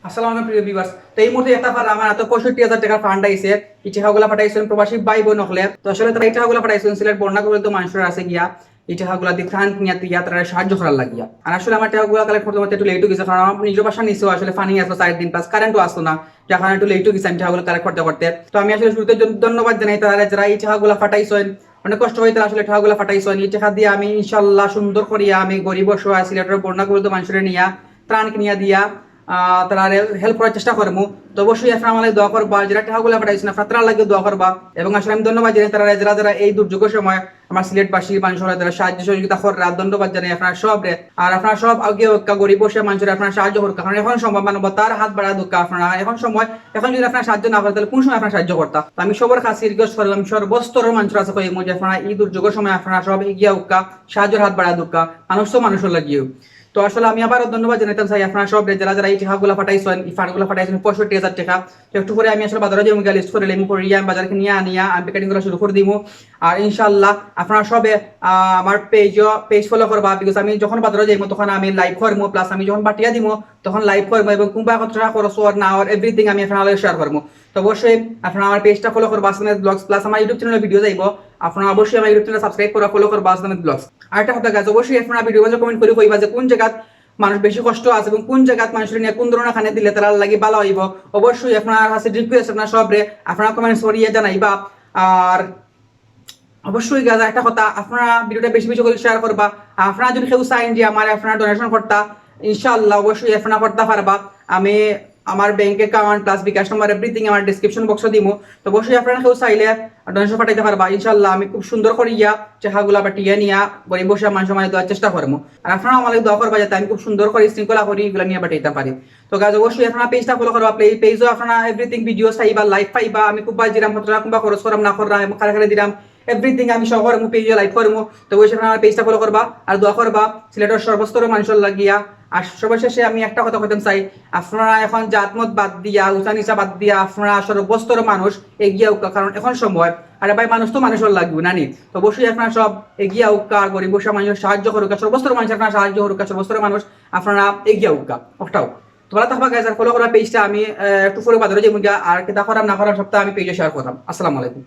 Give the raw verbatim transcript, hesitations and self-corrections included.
আসসালামু আলাইকুম প্রিয় ভিউয়ার্স। তো এই মুহূর্তে একটা ফার আমার হাতে পঁয়ষট্টি হাজার টাকার ফান্ড আইছে। এই টেকাগুলা ফাটাইছইন প্রবাসী ভাই বোন অকলে। তো আসলে তারা এই টেকাগুলা ফাটাইছইন সিলেট বন্যা কবলিত মানষর আছে গিয়া। এই টেকাগুলা দি ত্রাণ কিনিয়া দিয়া তারা সাহায্য করার লাগিয়া। আর আসলে আমার টেকাগুলা কালেক্ট করতে করতে একটু লেট অই গেছে, কারণ আমার নিজর বাসা নিচেও আসলে পানি আসলো চার দিন প্লাস কারেন্টও আসলো না, যার কারণে একটু লেট অই গেছে আমি টেকাগুলা কালেক্ট করতে করতে। তো আমি আসলে শুরুতে জন-, ধন্যবাদ জানাই তারা, যারা এই টেকাগুলা ফাটাইছইন। অনেক কষ্ট করি তারা আসলে টেকাগুলা ফাটাইছইন। এই টেকা দিয়া আমি ইনশাআল্লাহ সুন্দর করিয়া আমি গরিব অসহায় সিলেটর বন্যা কবলিত মানষরে নিয়া ত্রাণ কিনিয়া দিয়া, আহ, তারারে হেল্প করার চেষ্টা করমু। তো অবশ্যই আপনারা আমার লাগি দোয়া করবা, যারা টেকাগুলা ফাটাইছইন আপনারা তারার লাগিও দোয়া করবা। এবং আসলে আমি ধন্যবাদ জানাই তারারে, যারা যারা এই দুর্যোগের সময় আমার সিলেটবাসী মানষরে যারা সাহায্য সহযোগিতা কররা, ধন্যবাদ জানাই আপনারা সবরে। আর আপনারা সব এগিয়া উক্কা, গরিব অসহায় মানষরে আপনারা সাহায্য করউক্কা, কারণ এখন সময় মানবতার হাত বাড়াইয়া দেউক্কা। আপনারা এখন সময়, এখন যদি আপনারা সাহায্য না করইন তাহলে কোন সময় আপনারা সাহায্য করতা? তো আমি সবর কাছে রিকোয়েস্ট করমু, আমি সর্বস্তরর মানষর কাছে কইমু যে আপনারা এই দুর্যোগের সময় আপনারা সব এগিয়া উক্কা, সাহায্যর হাত বাড়াইয়া দেউক্কা, মানুষ তো মানষর লাগিও। তো আসলে আমি আবারও ধন্যবাদ জানাইতাম চাই আপনারা সবরে, যারা যারা এই টেকাগুলা ফাটাইছইন, এই ফান্ডগুলা ফাটাইছইন পঁয়ষট্টি হাজার টেকা। তো একটু পরে আমি আসলে বাজারো যাইমু গিয়া, লিস্ট করিয়া লইমু, পরে আমি বাজার কিনিয়া আনিয়া আমি প্যাকেটিং করা শুরু করি দিমু। আর ইনশাআল্লাহ আপনারা সবে, আহ, আমার পেজও, পেজ ফলো করবা, বিকজ আমি যখন বাজারো যাইমু তখন আমি লাইভ করমু, প্লাস আমি যখন বাটিয়া দিমু তখন লাইভ করমু, এবং কুনবা কত টেকা খরচ অর না অর এভরিথিং আমি আপনারার লগে শেয়ার করমু। তো অবশ্যই আপনারা আমার পেজটা ফলো করবা, আসলাম ব্লগস, প্লাস আমার YouTube চ্যানেলে ভিডিও যাইবো। আপনারা অবশ্যই আমার YouTube চ্যানেল সাবস্ক্রাইব করা, ফলো করবা আসলাম ব্লগস। আর একটা কথা গাইস, অবশ্যই আপনারা ভিডিও মাঝে কমেন্ট করি কইবা যে কোন জাগাত মানুষ বেশি কষ্ট আছে এবং কোন জাগাত মানষরে নিয়া কোন ধরনের খানি দিলে তারার লাগি ভালা অইবো। অবশ্যই আপনারার কাছে রিকোয়েস্ট আপনারা সবরে আপনারা কমেন্টস করিয়া জানাইবা। আর অবশ্যই গাইস একটা কথা, আপনারা ভিডিওটা বেশি বেশি করি শেয়ার করবা। আর আপনারা যদি কেউ চাইন যে আমারে আপনারা ডোনেশন করতা, ইনশাআল্লাহ অবশ্যই আপনারা করতা পারবা। আমি আমার ব্যাংক অ্যাকাউন্ট প্লাস বিকাশ নাম্বার এভরিথিং আমার ডেসক্রিপশন বক্সো দিমু। তো অবশ্যই আপনারা কেউ চাইলে ডোনেশন পাঠাইতা পারবা। ইনশাআল্লাহ আমি খুব সুন্দর করিয়া টেকাগুলা বাটিয়া নিয়া গরিব অসহায় মানষর মাঝে দেওয়ার চেষ্টা করমু। আর আপনারা আমার লাগি দোয়া করবা যাতে আমি খুব সুন্দর করি শৃঙ্খলা করি ইগুলা নিয়া বাটাইতাম পারি। তো গাইস অবশ্যই আপনারা পেজটা ফলো করবা, প্লে-, পেজও আপনারা এভরিথিং ভিডিও চাইবা, লাইভ পাইবা। আমি কুনবা দিরাম, কত টেকা কুনবা খরচ কররাম না কররাম এবং কারে কারে দিরাম, এভরিথিং আমি শো করমু, পেজও লাইভ করমু। তো অবশ্যই আপনারা পেজটা ফলো করবা আর দোয়া করবা সিলেটর সর্বস্তরর মানষর লাগিয়া। আর সর্বশেষে আমি একটা কথা কইতাম চাই, আপনারা এখন জাতমত বাদ দিয়া, উচা নিচা বাদ দিয়া আপনারা সর্বস্তরর মানুষ এগিয়া উক্কা, কারণ এখন সময়, আরে ভাই, মানুষ তো মানষর লাগিও নানি। তো অবশ্যই আপনারা সব এগিয়া উক্কা, গরিব অসহায় মানষর সাহায্য করউক্কা, সর্বস্তরর মানুষ আপনারা সাহায্য করউক্কা, সর্বস্তরর মানুষ আপনারা এগিয়া উক্কা। ওটাও তো ভালা থাকবা গাইস, আর ফলো করবা পেজটা। আমি, আহ, একটু পরে বাজারো যাইমু গিয়া, আর কিতা করাম না করাম সবটা আমি পেজো শেয়ার করতাম। আসসালামু আলাইকুম।